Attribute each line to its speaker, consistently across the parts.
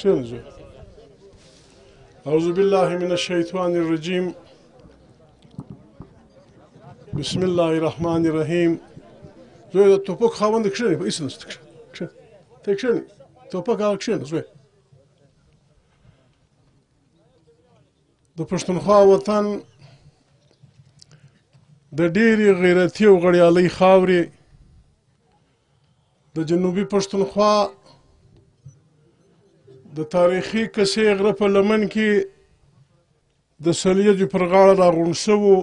Speaker 1: کښېنه زوی. اعوذ بالله من الشیطان الرجیم. بسم الله الرحمن الرحیم. زوی د توپک خاوند کښېني، په هېڅ نشته. کښېنه، ته کښېنې، توپک هغه کښېنه زوی. د پښتونخوا وطن د ډېرې غیرتي او غړیالۍ خاورې، د جنوبي پښتونخوا د تاریخي کسې غره په لمن کې د سلیجو پر غاړه راغونډ شوو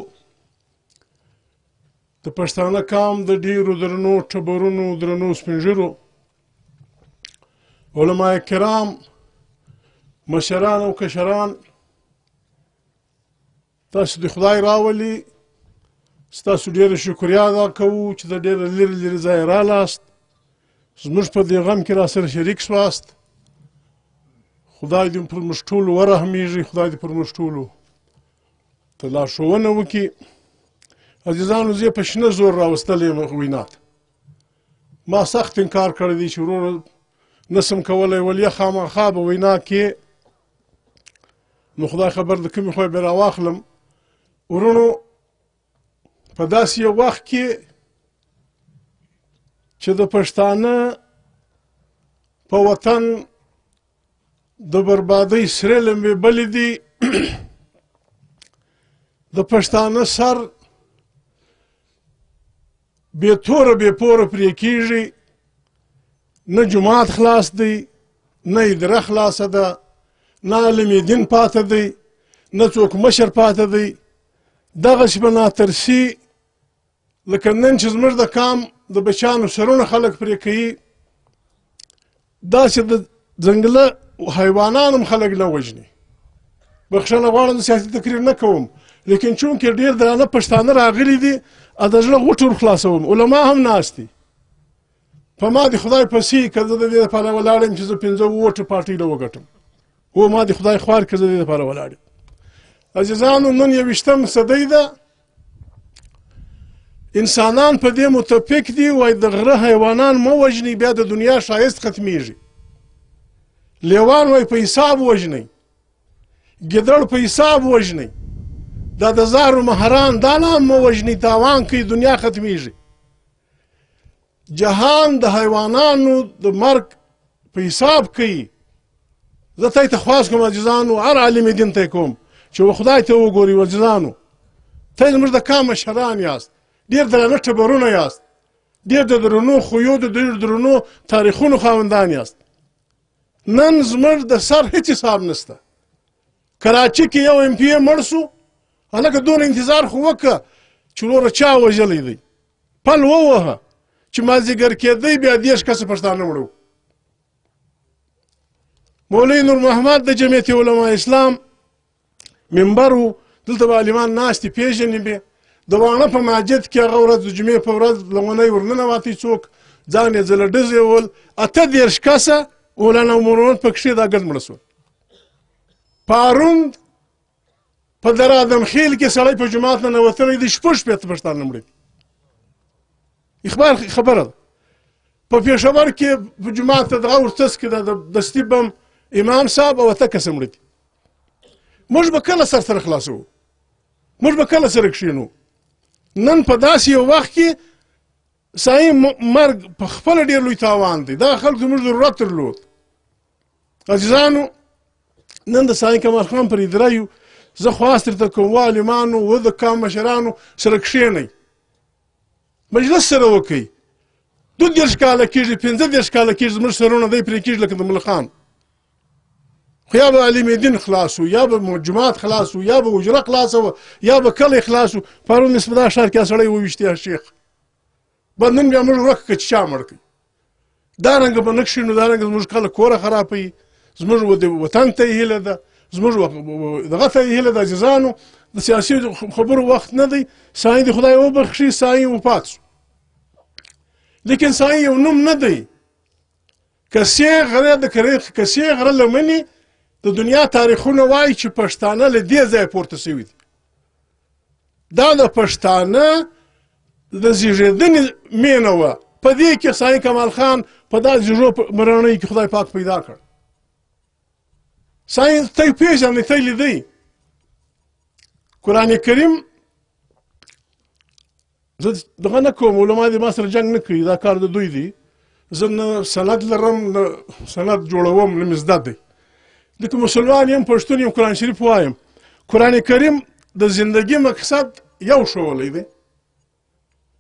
Speaker 1: د پښتانه کام د ډېرو درنو ټبرونو، درنو سپینږیرو، علماء کرام، مشران او کشران، تاسو د خدای راولي، ستاسو ډېره شکریا ادا کوو چې د ډېره لرې لرې ځایه رالاست، زموږ په دې غم کې را سره شریک سواست. خدای دې پر موږ ټولو ورحمېږي، خدای دې پر موږ ټولو ته لارښوونه وکړي. عزیزانو، زه په شنه زور راوستلی یم وینا ته. ما سخت انکار کړی دی چې وروره نسم کولی، ولې خامخا به وینا کې، نو خدای خبر د کومې خوا به راواخلم. وروڼو، په داسې یو وخت کې چې د پښتانه په وطن د بربادۍ سرې لمبې بلې دي، د پښتانه سر بې توره بې پوره پرې کېږي، نه جومات خلاص دی، نه اداره خلاصه ده، نه عالم دین پاته دی، نه څوک مشر پاته دی. دغسې به ناترسي لکه نن چې زموږ د کام د بچیانو سرونه خلک پرې کوي، داسې د ځنګله حیوانان هم خلک نه وژني. بخښنه غواړم، سیاسي تقریر نه کوم، لیکن چونکې ډېر درانه پښتانه راغلي دي، د زړه غوټه ور خلاصوم. علما هم ناست دي. په ما د خدای پسې که زه د دې لپاره ولاړ یم چې زه 5 ووټه پارټۍ له وګټم، هو ما د خدای خوار که زه د دې لپاره ولاړ یم. عزیزانو، نن 21 صدۍ ده، انسانان په دې متفق دي، وایي د غره حیوانان مه وژنئ، بیا د دنیا ښایست ختمیږي. لیوان وایي په حساب وژنئ، ګیدړ په حساب وژنئ، دا د زارو مهران دا نه هم مه وژنئ، تاوان کوي، دنیا ختمیږي. جهان د حیوانانو د مرګ په حساب کوي. زه ته خواست کوم عزیزانو، هر عالم دین ته کوم چې و خدای ته وګورئ. عزیزانو، ته زموږ د کام مشران یاست، ډېر درانه ټبرونه یاست، ډېر د درنو خویو، د ډېر درنو تاریخونو خاوندان یاست. نن زموږ د سر هیڅ حساب نشته. کراچي کې یو ایم پي مړ سو، هلکه دونه انتظار خو وکړه چې وروره چا وژلی دی، پل ووهه چې مازدیګر کېدی بیا 30 کسه پښتانه مړه وو. مولوي نور محمد د جمعیت علما اسلام منبر و، دلته به عالمان ناست دي، پېژني به. د واڼه په مسجد کې هغه ورځ د جمعې په ورځ لومړنی ورننوتی څوک، ځان یې ځله ډزې وول، 38 کسه مولانا عمران پکښې دا ګرد مړه سول. پاروند په در آدم خیل کې سړی په جومات ننوتلی دی، 66 پښتانه مړه دي. اخبار خبره ده. په پېښور کې په جومات ته دغه ورتس کې د دستي بم امام صاحب او 8 کسه مړه دي. موږ به کله سر سره خلاصوو؟ موږ به کله سره کښېنو؟ نن په داسې یو وخت کې سایي مرګ په خپله ډېر لوی تاوان دی. دغه خلکو زموږ ضرورت درلود. عزیزانو، نن د سایي کمال خان پر اداره یو. زه خواست درته کوم، و عالمانو و د کام مشرانو سره کښېنئ، مجلس سره وکئ. 32 کاله کېږي، 35 کاله کېږي زموږ سرونه دی پرې کېږي لکه د ملخان. خو یا به عالم دین خلاص و، یا به جومات خلاص و، یا به حجره خلاصه وه، یا به کلی خلاص و. پرون مې په دا ښار کې سړی وویشتی شیخ، به نن بیا موږ ورک کړه چې چا مړ کړي. دا رنګه به نه کښېنو، دا رنګه زموږ کله کوره خرابوي، زموږ وطن ته یې هیله ده، زموږ دغه ته یې هیله ده. عزیزانو، د سیاسي خبرو وخت نه دی. سایي دې خدای وبخښي، سایي وفات شو، لیکن سایي یو نوم نه دی. کسې غره د کسې غره لمنې د دنیا تاریخونه وایي چې پښتانه له دې ځایه پورته شوي دي. دا د پښتانه د زیږېدنې مینه وه. په دې کې سایي کمال خان په دا زیږو مرڼۍ کې خدای پاک پیدا کړ. سائیں ته یې پېژنې، ته یې لیدی. قرآن کریم زه دغه نه کوم، علما دې ما سره جنګ نه کوي، دا کار د دوی دی. زه نه سند لرم، نه سند جوړوم، نه مې زده دی. لکه مسلمان یم، پښتون یم، قرآن شریف وایم. قرآن کریم د زندګي مقصد یو ښوولی دی.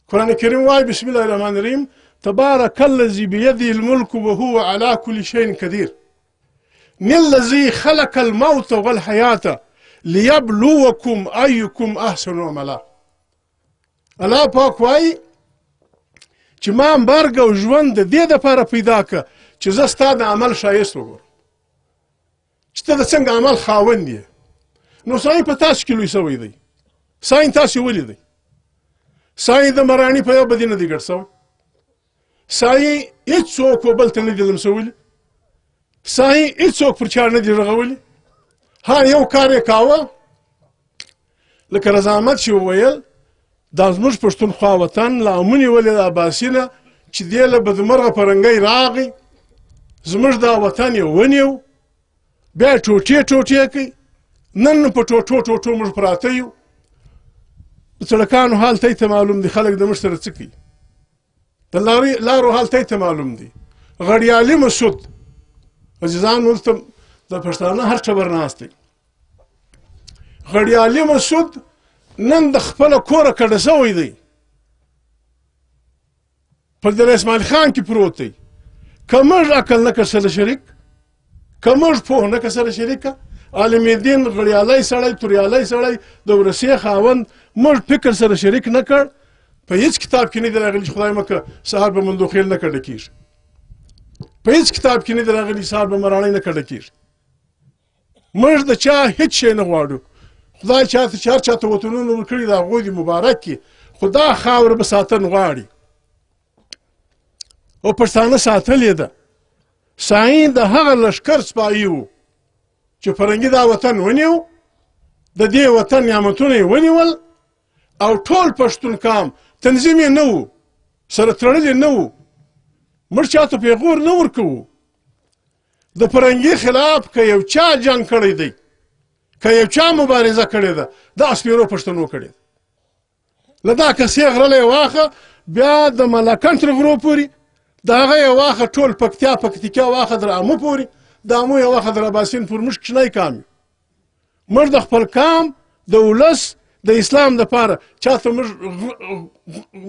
Speaker 1: قرآن کریم وایي بسم الله الرحمن الرحیم تبارک الذي بيده الملك وهو على كل شيء قدير الذي خلق الموت والحياة ليبلوكم أيكم أحسن عملا. الله پاک وایي چې ما مرګ او ژوند د دې دپاره پیدا که چې زه ستا د عمل ښایست وګورم، چې ته د څنګه عمل خاوند یې. نو سائیں په تاسو کې لوی سوی دی، سائیں تاسو ولیدی، سائیں د مراني په یو بدي نه دی ګډ سوی، سائیں هیڅوک و بل ته نه دی لمسولي، سائیں هیڅوک پر چا نه دی رغولي. ها یو کار یې کاوه، لکه رضا احمد چې وویل دا زموږ پښتونخوا وطن له امو نیولې د اباسي نه چې دې له بدمرغه پرنګی راغی، زموږ دا وطن یې ونیو، بیا یې ټوټې ټوټې کړي. نن په ټوټو ټوټو موږ پراته یو. د څړکانو حال ته معلوم دی، خلک د موږ سره څه کوي، د لارو حال ته معلوم دی. غړیالي مسعود عزیزان دلته د پښتانه هر ټبر ناست دی. غړیالي مسعود نن د خپله کوره کډه سوی دی، په دره اسماعیل خان کې پروت دی. که موږ عقل نه که سره شریک، که موږ پوه نه که سره شریکه، عالم دین غړیالی سړی، توریالی سړی، د ورثې خاوند، موږ فکر سره شریک نه کړ. په هیڅ کتاب کې نه دی راغلي چې خدای مه کړه سهار به مندوخیل نه کډه کېږي، په هیڅ کتاب کې نه دی راغلي سهار به مراڼۍ نه کډه کېږي. موږ د چا هیڅ شی نه غواړو. خدای چاته چې هر چاته وطنونه ورکړي د هغوی دې مبارک کړي، خو دا خاوره به ساتن غواړي او پښتانه ساتلې ده. سائیں د هغه لښکر سپاهي و چې فرنګي دا وطن ونیو، د دې وطن نعمتونه یې ونیول او ټول پښتون کام تنظیم یې نه و، سره تړلې نه و، موږ چاته پیغور نه ورکوو. د فرنګي خلاف که یو چا جنګ کړی دی، که یو چا مبارزه کړې ده، دا سپیرو پښتنو کړې ده. له دا کسې غرلی واخه بیا د ملکنډ تر غرو پورې، د هغه یې واخه ټول پکتیا پکتیکا واخه تر امو پورې، د امو یې واخه تر اباسین پورې. موږ کوچنی کام یو، موږ د خپل کام د ولس د اسلام دپاره چاته موږ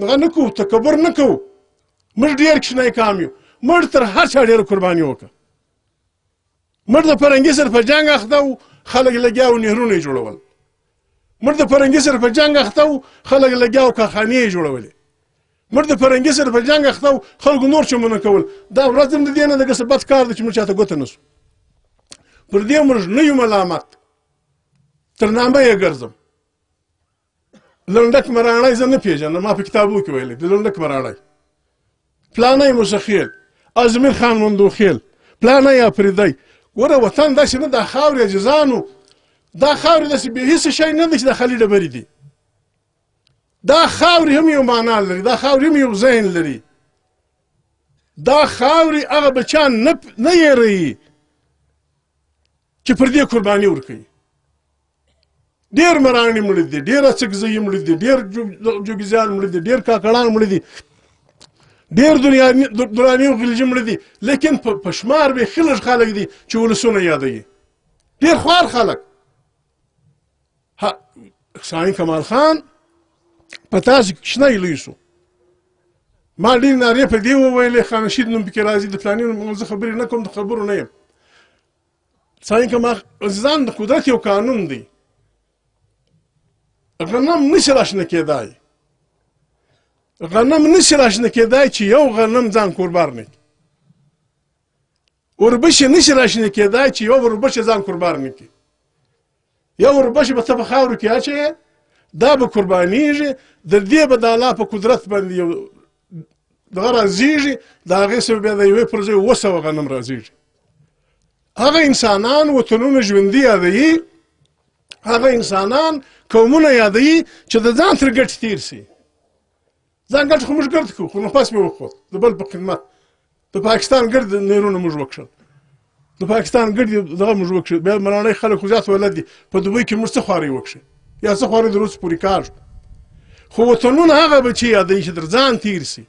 Speaker 1: هغه نه کوو، تکبر نه کوو. موږ ډېر کوچنی کام یو، موږ تر هر چا ډېره قرباني وکړه. موږ د فرنګي سره په جنګ اخته وو، خلک لګیا وو نهرونه یې جوړول. موږ د فرنګي سره په جنګ اخته وو، خلک لګیا وو کارخانې یې جوړولې. موږ د فرنګي سره په جنګ اخته وو، خلکو نور چمونه کول. دا ورځ هم د دې نه ده که بد کار دی چې موږ چاته ګوته نه سو. پر دې موږ نه یو ملامت، تر نامه یې ګرځم. لنډک مراڼی زه نه پېژنم، ما په کتابو کې ویلی د لنډک مراڼی، پلانی موسخیل، ازمیر خان مندوخیل، پلانی اپریدی. ګوره وطن داسې نه، دا خاورې عزیزانو، دا خاورې داسې بې هېڅ شی نه دی چې دا خالي ډبرې دي. دا خاورې هم یو معنا لري، دا خاورې هم یو ذهن لري. دا خاورې هغه بچیان نه هېروي چې پر دې قرباني ورکوي. ډېر مراڼي مړه دي، ډېر اڅکزیي مړه دي، ډېر جوګیزیان مړه دي، ډېر کاکړان مړه دي، ډېر دراني او غلجي مړه دي، لیکن په شمار بیخي لږ خلک دي چې ولسونه یادوي. ډېر خوار خلک. سائیں کمال خان په تاسو کې کوچنی لوی سو. ما ډېرې نارې په دې وویلې، خان رشید نوم پکې راځي، د فلاني نوم، زه خبرې نه کوم، د خبرو نه یم. سائیں کمال عزیزان د قدرت یو قانون دی، غنم نشي راشنه کېدای، غنم نشي راشنه کېدای چې یو غنم ځان کوربار نه کړي. اوربشې نشي راشنه کېدای چې یو اوربشې ځان کوربار نه کړي. یو اوربشې به ته په خاورو کې اچوې، دا به قربانېږي، د دې به د الله په قدرت باندې یو دغه راځېږي، د هغې سره بیا د یوې پر ځای 700 غنم راځېږي. هغه انسانان وطنونه ژوندي یادوي، هغه انسانان قومونه یادوي چې د ځان تر ګټې تېر سي. ځان ګټې خو موږ ګرد کړو، خو نفس مې وخوت د بل په خدمت، د پاکستان ګرد نهرونه موږ وکښل، د پاکستان ګډ دغه موږ وکړي، بیا ملانۍ خلک خو زیات ولد دي، په دوبۍ کې موږ څه خوارۍ وکړي یا څه خوارۍ د روس پورې کاږو. خو وطنونه هغه بچي یادوي چې در ځان تېر سي.